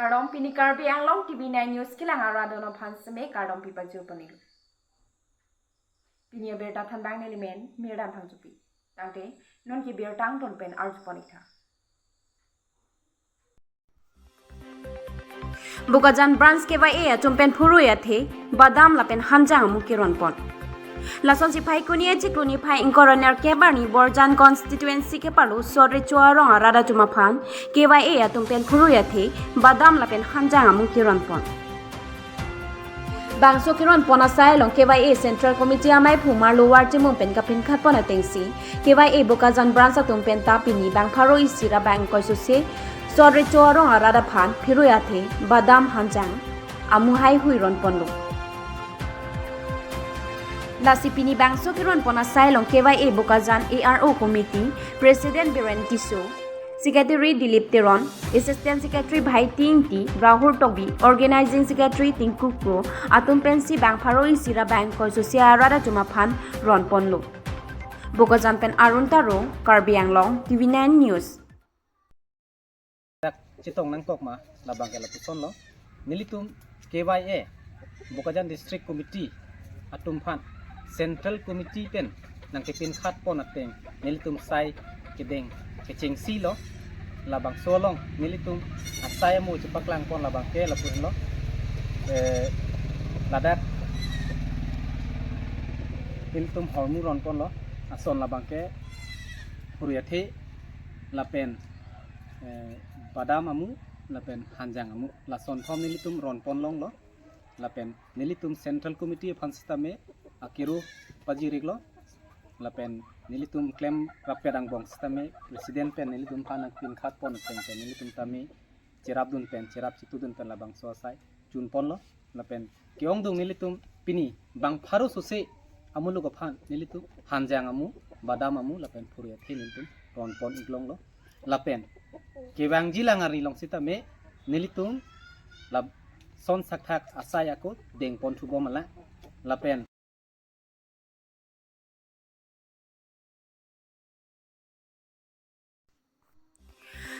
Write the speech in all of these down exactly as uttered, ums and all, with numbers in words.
Kardom, pini Karbi Anglong T V nine News kelang arat atum aphan seme kardom pipajir ponlo. Pini abirta thanbang neli men Mirdan Phangchopi. Tangte non ke birta angton pen arju pon-ik tha. Bokajan Branch K Y A atum pen phurui athe, badam lapen hanjang amu keron pon. Lasonsi Phaikuni achiklo niphai ingkoi ra nerkep arni Borjan constituency kepalo Sot Recho arong arat atum aphan K Y A atum pen phurui athe, badam lapen hanjang amu keron pon. Bangso keron pon asai along K Y A Central Committee amei Phumar Lower Timung pen kapinkhat pon atengsi, K Y A Bokajan Branch atum pen ta pini bang pharo isi ra bang ingkoi sose Sot Recho arong arat aphan phurui athe badam hanjang amu haihui ron ponlo. Lasi pini bangso keron pon asai along K Y A Bokajan A R O Committee President Biren Tisso, Secretary Dilip Teron, Assistant Secretary Bhaiti Ingti, Rahul Tokbi, Organizing Secretary Tinku Kro atum pensi bang pharo isi ra bang ingkoi sose arat atum aphan ron ponlo. Bokajan pen Arun Taro, Karbi Anglong, T V nine News. Dak chetong nangkok ma, labang ke lapuson lo. Nelitum K Y A Bokajan District Committee atum aphan Central Committee pen nangkepinkhat pon ateng nelitum sai kedeng kechengsi lo. Labangso along nelitum asai amu chepaklang pon labang ke lapuson lo. Eh, ladak nelitum hormu ron ponlo. Ason labang ke phurui athe lapen eh, badam amu lapen hanjang amu, lason thom nelitum ron pon longlo. Lapen nelitum Central Committee aphan sitame akero pajir-iklo. Lapen nelitum klemrappet angbong sitame President pen nelitum aphan nangpinkhat pon ateng pen nelitum tame cherapdun pen, cherap chetudun pen labangso asai chun ponlo. Lapen ke-ongdung nelitum pini bang pharo sose amuluk aphan nelitum hanjang amu, badam amu lapen phurui athe nelitum ron pon-ik longlo. Lapen kevangji lang arni along sitame nelitum lason sakthak asai ako deng pon thubom ala. Lapen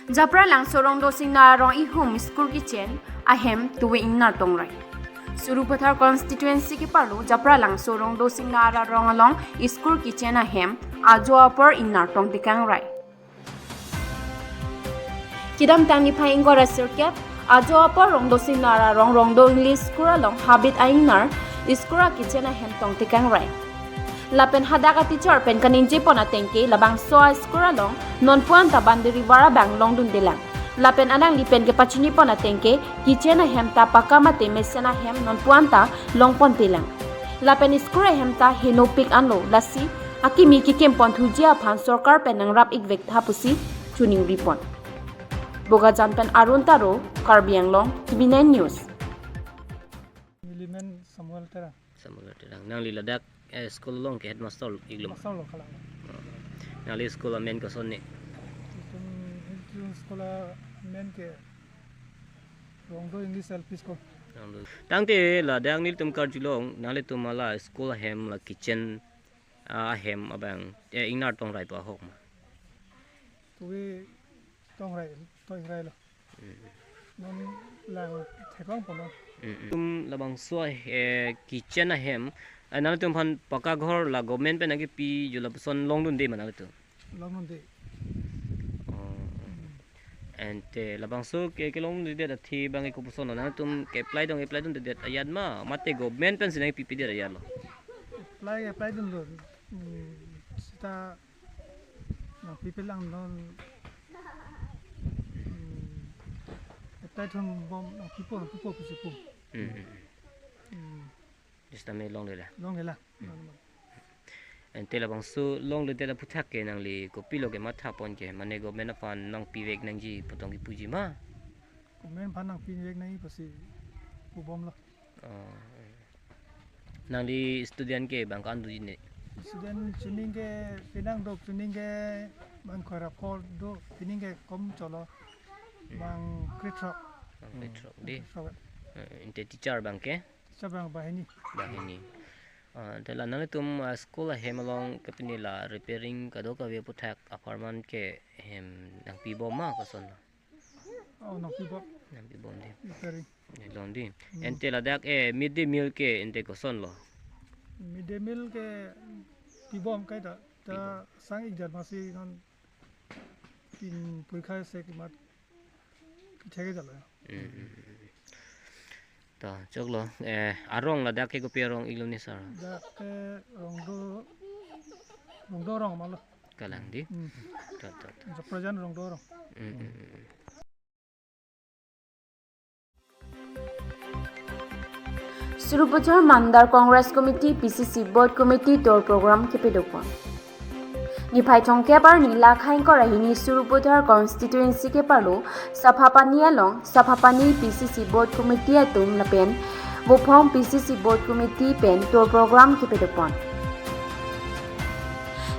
Japralangso Rongdosingnar arong ihum school kitchen ahem tuwe ingnar tongrai. Sarupathar constituency kepalo Japralangso Rongdosingnar arong along school kitchen ahem ajo apor ingnar tongtekangrai. Kedamtang niphai ingkoi ra sirkep ajo apor Rongdosingnar arong Rongdo English School along habit a-ingnar school a-kitchen ahem tongtekangrai. Lapen hadak a-teacher pen kaningje pon ateng ke labangso a-school along nonpu anta boundary wall abang longdundelang. Lapen alangli pen kepachini pon ateng ke kitchen ahem ta pakka mate mesen ahem nonpu anta longpontelang. Lapen school ahem ta henopik anlo, lasi akimi kekim pon thuji aphan sorkar pen nangrap-ik vek tha pusi choningri pon. Bokajan pen Arun Taro, Karbi Anglong, T V nine News. Neli men Samuel Terang. Samuel Terang. Nangli ladak, eh, school along ke headmaster iklo ma? Master lo kalang. Oh. Nangli school amen koson ne? Itum, itum school amen ke Rongdo English L P School. Rongdo. Tangte ladak nelitum karjulong, nanglitum hala school ahem la kitchen, ah, ahem abang, eh, ingnar tongrai pu ahok ma? Tuwe tongrai, toirai lo. Hmm. Non lang thepang pono. Hmm, hmm. Tum labangso, eh, kitchen ahem, eh, nangtum aphan pakka ghor la government pen nangkepi ju lapuson longdunde ma nangtum? Longdunde. Oh. Hmm. Ante labangso ke, kelongdundedet athe abang ke kopuson lo, nangtum ke-apply dong, apply dundedet ajat ma, mate government pensi nangpipidet ajat lo? Apply, apply dunlo. Hmm, seta nangpipelang non, hmm, apply thumbom nangpipo, nangpipo pusi pu. Hmm, hmm, hmm. Hmm. Sitame longlelang. Longlelang. Hmm. Ante labangso longledet aphuthak ke nangli kopilo kematha pon ke, mane government aphan nangpivek nangji pu tong kipuji ma? Government aphan nangpivek nangji pusi pubomlo. Oh. Nangli student ke bang ko-an doji ne? Student chuning ke penang dok chuning ke bang ingkoi ra pho do, pining ke kom cholo. Hmm. Bang krethrok. Bang krethrok, hmm, di. Krethrok. Eh, ante teacher bang ke? Teacher bang banghini. Banghini. Ah, ante la nangtum, ah, school ahem along ke pini la repairing kadokave aphuthak apharman ke hem nangpibom ma koson lo? Oh, nangpibom. Nangpi bomdi. Iperi. Longdi. Hmm. Ante ladak, eh, mid day meal ke ante kosonlo? Mid day meal ke pibom kaita. Ta sang ik jar masi non pin purkha se kimat pitheke jalo. Hmm, hmm, hmm. To, choklo. Eh, arong ladak ke kopi arong iklo ni sir? Dak ke Rongdo, Rongdo arong malo. Kalang di? Hmm. To, to, to. Present Rongdo arong. Hmm, hmm, hmm. Sarupathar Mandar Congress Committee, P C C Booth Committee tour program kepadopon. Niphai thomkep arni la khaingkor ahini Sarupathar constituency keparlo Saphapani along Saphapani P C C Booth Committee atum lapen Vophong P C C Booth Committee pen tour program kepadopon.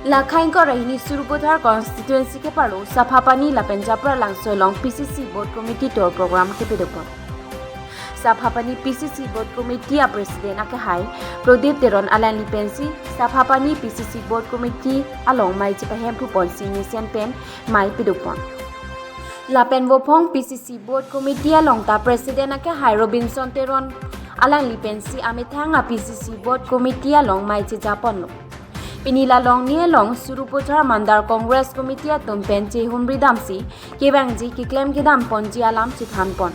La khaingkor ahini Sarupathar constituency keparlo Saphapani lapen Japralangso along P C C Booth Committee tour program kepadopon. Saphapani P C C Booth Committee a President akehai Prodip Teron alangli pensi Saphapani P C C Booth Committee along mei chepahemphuponsi mesen pen mei padopon. Lapen Vophong P C C Booth Committee along ta President akehai Robinson Teron alangli pensi amethang a P C C Booth Committee along mei chejaponlo. Pini la longni along Sarupathar Mandar Congress Committee atum pen chehumri damsi kevangji keklem kedamponji alam chethanpon.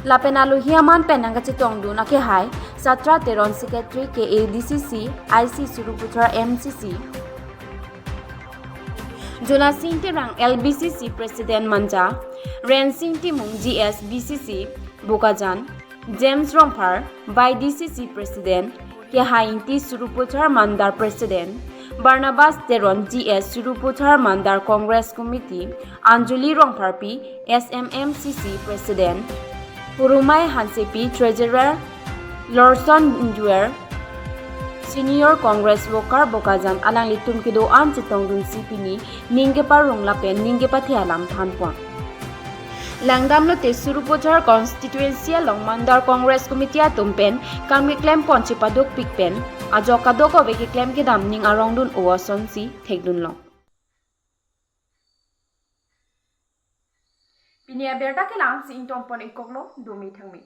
Lapen alohi aman pen nangkachetongdun akehai Satra Teron Secretary K A D C C, I C Sarupathar M C C, Jonasing Terang L B C C President Manja, Rensing Timung G S B C C Bokajan, James Rongphar, Y D C C President, Kehai Ingti Sarupathar Mandar President, Barnabas Teron G S Sarupathar Mandar Congress Committee, Anjali Rongpharpi S M M C C President, Purumai Hansepi Treasurer, Lorson Injuer, Senior Congress Worker Bokajan alanglitum kedo-an chetongdunsi pini ning keparong lapen ning kepathe alam thanpon. Langdamlote Sarupathar constituency along Mandar Congress Committee atum pen kam keklempon chepadukpik pen ajok kadokave keklem kedam ning arongdun-o asonsi thekdunlong. Pini abirta kelangsi ingtonpon-ikoklo, dome thangme.